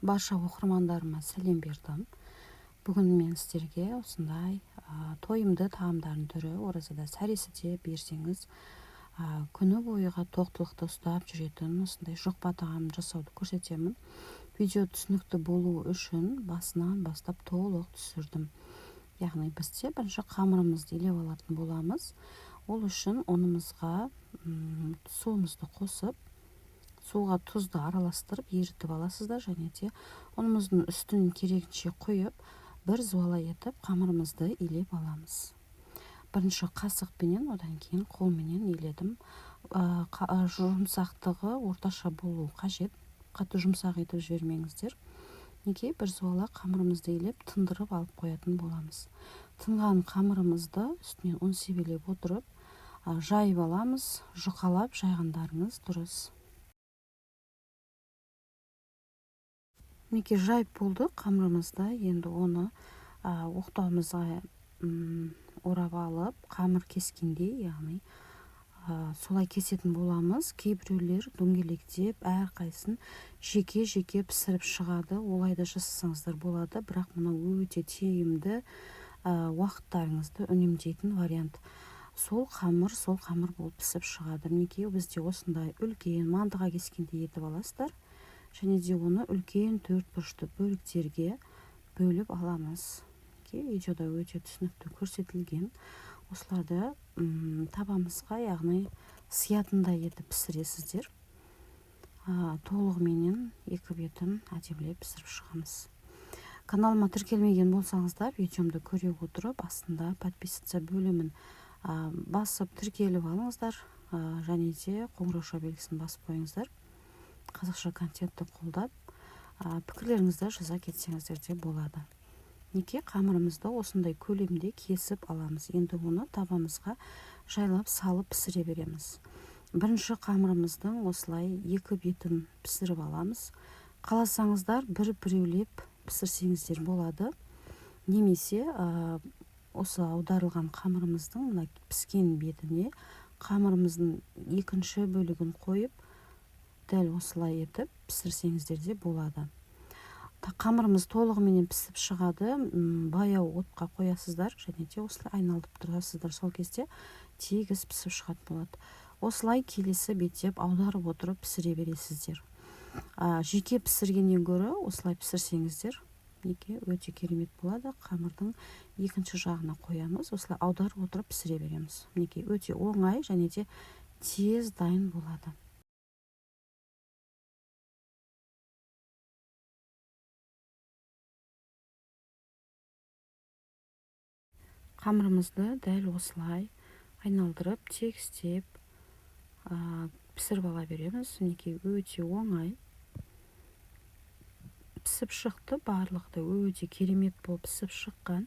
Барша оқырмандарыма сәлем бердім. Бүгін мен сіздерге осындай тойымды тағамдардың түрі, оразада сәресіде берсеңіз, күні бойыға тоқтылықты ұстап жүретін осындай жұқпа тағам жасауды көрсетемін. Видео түсінікті болу үшін басынан бастап толық түсірдім. Яғни бізде бірінші қамырымызды илеп алатын боламыз. Ол үшін ұнымызға суымызды қосып, суға тұзды араластырып ерітіп аласыздар және де ұнымыздың үстін керегінше құйып, бір зуала етіп қамырымызды илеп аламыз. Бірінші қасықпенен, одан кейін қолменен иледім. Жұмсақтығы орташа болу қажет. Қатты жұмсақ етіп жібермеңіздер. Неге бір зуала қамырымызды илеп тындырып алып қоятын боламыз. Тынған қамырымызды үстінен ұн себелеп отырып, жайып аламыз. Жұқалап жайғандарыңыз дұрыс. Мінекей жайып болды қамырымызды. Енді оны оқтауымызға орап алып, қамыр кескендей, яғни солай кесетін боламыз. Кейбіреулер дөңгелектеп әрқайсысын жеке-жеке пісіріп шығады. Олай да жасасаңыздар болады, бірақ мынау өте тиімді, уақыттарыңызды үнемдейтін вариант. Сол қамыр, сол қамыр болып пісіп шығады. Мінекей бізде осындай үлкен мантыға кескендей етіп аласыздар. Және де оны үлкен төрт бұрышты бөліктерге бөліп аламыз. Мінекей видеода өте түсінікті көрсетілген. Осыларды табамызға, яғни сиятындай етіп пісіресіздер. Толығыменен екі бетін әдемілеп пісіріп шығамыз. Каналыма тіркелмеген болсаңыздар, видеомды көре отырып, астында подписаться бөлімін басып тіркеліп алыңыздар, және де қоңырауша белгісін басып қойыңыздар. Қазақша контентті қолдап, пікірлеріңізді жаза кетсеңіздер де болады. Неке қамырымызды осындай көлемде кесіп аламыз. Енді оны табамызға жайлап салып пісіре береміз. Бірінші қамырымыздың осылай екі бетін пісіріп аламыз. Қаласаңыздар бір-біреулеп пісірсеңіздер болады. Немесе, осы аударылған қамырымыздың мына піскен бетіне қамырымыздың екінші бөлігін қойып, дәл осылай етіп пісірсеңіздер де болады. Қамырымыз толығыменен пісіп шығады. Баяу отқа қоясыздар және де осылай айналдырып тұрасыздар. Сол кезде тегіс пісіп шығатын болады. Осылай келесі беттеп аударып отырып пісіре бересіздер. Жеке пісіргеннен гөрі осылай пісірсеңіздер, мінекей өте керемет болады. Қамырдың екінші жағына қоямыз, осылай аударып отырып пісіре береміз. Мінекей өте оңай және де тез дайын болады. Қамырымызды дәл осылай айналдырып, тегістеп, пісіріп ала береміз. Мінекей өте оңай пісіп шықты. Барлығы да өте керемет болып пісіп шыққан.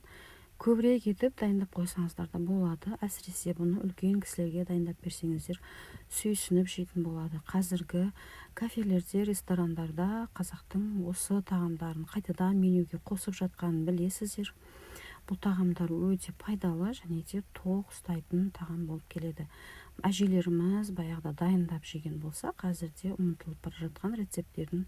Көбірек етіп дайындап қойсаңыздар да болады. Әсіресе бұны үлкен кісілерге дайындап берсеңіздер, сүйсініп жейтін болады. Қазіргі кафелерде, ресторандарда қазақтың осы тағамдарын қайтадан менюге қосып жатқанын білесіздер. Бұл тағамдар өте пайдалы және де тоқ ұстайтын тағам болып келеді. Әжелеріміз баяғыда дайындап жеген болса, қазірде ұмытылып бара жатқан рецепттердің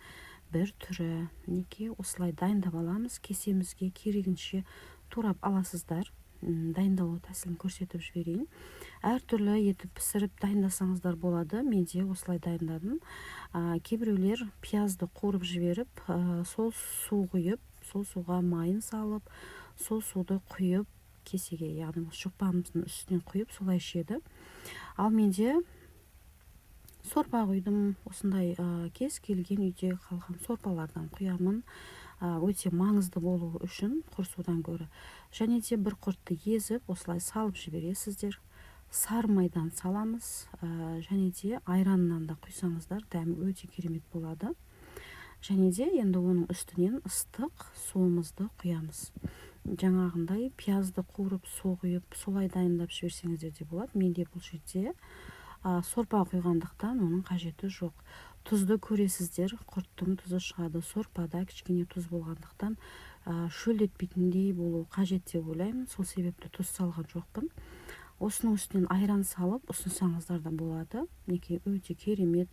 бір түрі. Мінекей осылай дайындап аламыз. Кесемізге керегінше турап аласыздар. Дайындалу тәсілін көрсетіп жіберейін. Әртүрлі етіп пісіріп дайындасаңыздар болады. Мен де осылай дайындадым. Кейбіреулер пиязды қуырып жіберіп, сол су құйып, сол суға майын салып, сол суды құйып кесеге, яғни осы жұқпамыздың үстінен құйып солай ішеді. Ал менде сорпа құйдым. Осындай, кез келген үйде қалған сорпалардан құямын. Өте маңызды болуы үшін құр судан гөрі. Және де бір құртты езіп осылай салып жібересіздер. Сары майдан саламыз, және де айраннан да құйсаңыздар дәмі өте керемет болады. Және де енді оның үстінен ыстық суымызды құямыз. Жаңағындай пиязды қуырып, су құйып, солай дайындап жіберсеңіздер де болады. Менде бұл жерде, сорпа құйғандықтан оның қажеті жоқ. Тұзды көресіздер, құрттың тұзы шығады. Сорпада кішкене тұз болғандықтан, шөлдетпейтіндей болу қажет деп ойлаймын. Сол себепті тұз салған жоқпын. Осының үстінен айран салып ұсынсаңыздар да болады. Мінекей өте керемет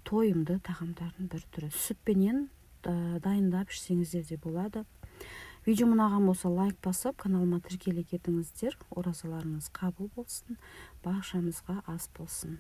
тойымды тағамдардың бір түрі. Сүтпенен дайындап ішсеңіздер де болады. Видео ұнаған болса, лайк басып, каналыма тіркеле кетіңіздер. Оразаларыңыз қабыл болсын, баршамызға ас болсын.